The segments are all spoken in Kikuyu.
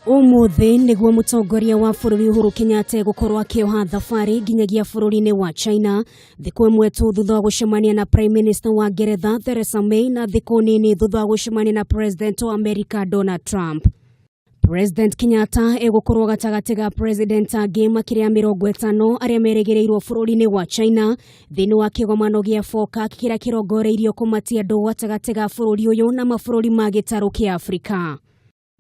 Ũmũthĩ nĩguo mũtongoria wa bũrũri Uhuru Kenyatta egũkorwo akĩoha thabarĩ nginyagia bũrũri-inĩ wa China thikũ ĩmwe tu thutha wa gũcemania na Prime Minister wa Ngeretha Theresa May na thikũ nini thutha wa gũcemania na President wa Amerika Donald Trump. President Kenyatta egũkorwo gatagatĩ ga president angĩ makĩria ya 50 arĩa merĩgĩrĩirwo bũrũri-inĩ wa China thĩinĩ wa kĩgomano gĩa FOCAC kĩrĩa kĩrongoreirio kũmatia ndũgũ gatagatĩ ga bũrũri ũyũ na mabũrũri ma gĩtarũ kĩa Afrika.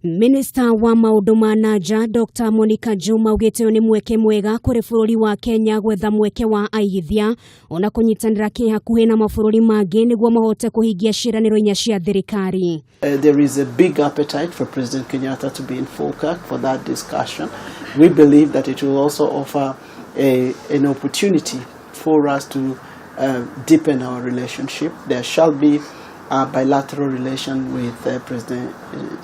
Minista wa maũndũ ma na nja Dr. Monica Juma augĩte ũyũ nĩ mweke mwega kũrĩ bũrũri wa Kenya gwetha mweke wa aigithia ona kũnyitanĩra kĩhakuhĩ na mabũrũri mangĩ nĩguo mahote kũhingia ciĩranĩro inya cia thirikari. There is a big appetite for President Kenyatta to be in FOCAC for that discussion. We believe that it will also offer an opportunity for us to deepen our relationship. There shall be a bilateral relation with President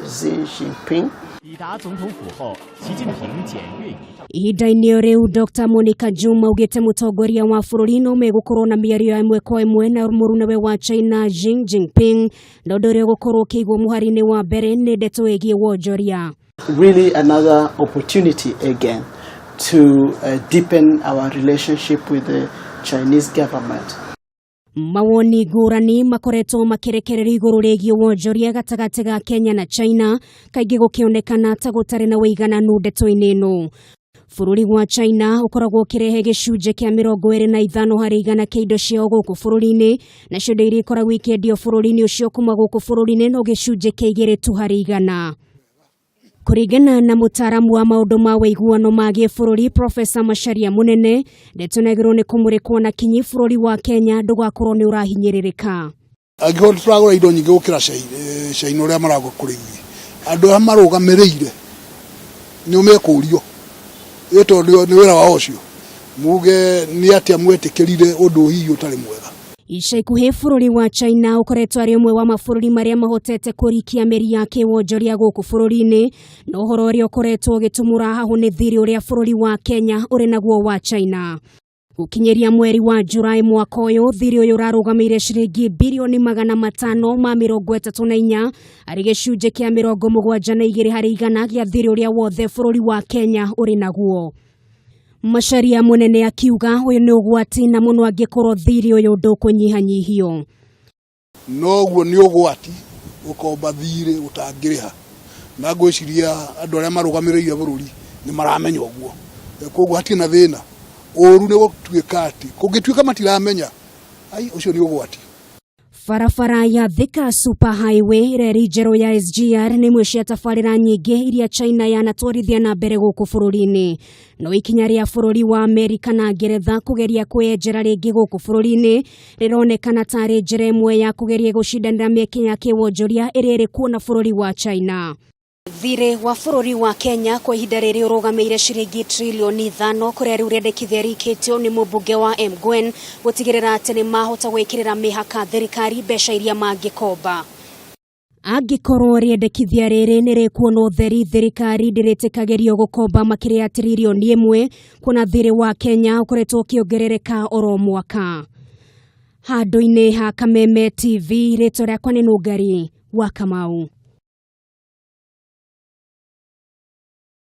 Xi Jinping. 抵达总统府后，习近平检阅仪仗。 Ihinda-inĩ o rĩu Dr. Monica Juma augĩte mũtongoria wa bũrũri no megũkorwo na mĩario ya ĩmwe kwa ĩmwe na mũrunawe wa China Xi Jinping na ũndũ ũrĩa ũgũkorwo ũkĩigwo mũhari-inĩ wa mbere nĩ ndeto ĩgiĩ wonjoria. Really another opportunity again to deepen our relationship with the Chinese government. Mawoni ngũrani makoretwo makĩrekererio igũrũ rĩgiĩ wonjoria gatagatĩ ga Kenya na China, kaingĩ gũkĩonekana ta gũtarĩ na ũigananu ndeto-inĩ ĩno. Bũrũri wa China ũkoragwo ũkĩrehe gĩcunjĩ kĩa 25% kĩa indo ciao gũkũ bũrũri-inĩ, nacio indo iria ikoragwo ikĩendio bũrũri-inĩ ũcio kuma gũkũ bũrũri-inĩ no gĩcunjĩ kĩa 2 tu harĩ igana. Kũringana na mũtaaramu wa maũndũ ma ũiguano ma gĩbũrũri Profesa Macharia Mũnene, ndeto nĩagĩrĩirwo nĩ kũmũrĩkwo na kinyi bũrũri wa Kenya ndũgakorwo nĩ ũrahinyĩrĩrĩka. Angĩkorwo tũragũra indo nyingĩ gũkĩra China ũrĩa maragũra kũrĩ ithuĩ, andũ arĩa marũgamĩrĩire nĩo mekũrio, ĩ tondũ nĩ wĩra wao ũcio, muge nĩ atĩa mwetĩkĩrire ũndũ hihi ũtarĩ mwega. Ica ikuhĩ bũrũri wa China ũkoretwo arĩ ũmwe wa mabũrũri marĩa mahotete kũrikia mĩri ya kĩwonjoria gũkũ bũrũri-inĩ, na ũhoro ũrĩa ũkoretwo ũgĩtumũra hahũ nĩ thirĩ ũrĩa bũrũri wa Kenya ũrĩ naguo wa China. Gũkinyĩria mweri wa Julaĩ mwaka ũyũ, thirĩ ũyũ ũrarũgamĩire ciringi 534,000,000,000 arĩ gĩcunjĩ kĩa 72% gĩa thirĩ ũrĩa wothe bũrũri wa Kenya ũrĩ naguo. Macharia Mũnene akiuga ũyũ nĩ ũgwati na mũno angĩkorwo thirĩ ũyũ ndũkũnyihanyihio. Noguo nĩ ũgwati gũkomba thirĩ ũtangĩrĩha, na ngwĩciria andũ arĩa marũgamĩrĩire bũrũri nĩ maramenya ũguo, koguo hatirĩ na thĩna. Ũru nĩ gũtuĩka atĩ kũngĩtuĩka matiramenya, ai ũcio nĩ ũgwati. Barabara ya Thika Super Highway reri njerũ ya SGR nĩ imwe cia tabarĩra nyingĩ iria China yanatwarithia na mbere gũkũ bũrũri-inĩ. No ikinya rĩa bũrũri wa Amerika na Ngeretha kũgeria kwĩyenjera rĩngĩ gũkũ bũrũri-inĩ rĩronekana tarĩ njĩra ĩmwe ya kũgeria gũcindanĩra mĩeke ya kĩwonjoria ĩrĩa ĩrĩ kuo na bũrũri wa China. Thirĩ wa bũrũri wa Kenya kwa ihinda rĩrĩ ũrũgamĩire ciringi 5 tririoni kũrĩa rĩu rĩendekithia rĩikĩtio nĩ mũmbunge wa Emgwen gũtigĩrĩra atĩ nĩ mahota gwĩkĩrĩra mĩhaka thirikari mbeca iria mangĩkomba. Angĩkorwo rĩendekithia rĩrĩ nĩ rĩkuona ũtheri, thirikari ndĩrĩtĩkagĩrio gũkomba makĩria ya 1 tririoni kuona thirĩ wa Kenya ũkoretwo ũkĩongerereka oro mwaka. Handũ-inĩ ha Kameme TV, rĩtwa rĩakwa nĩ Nũngari wa Kamau.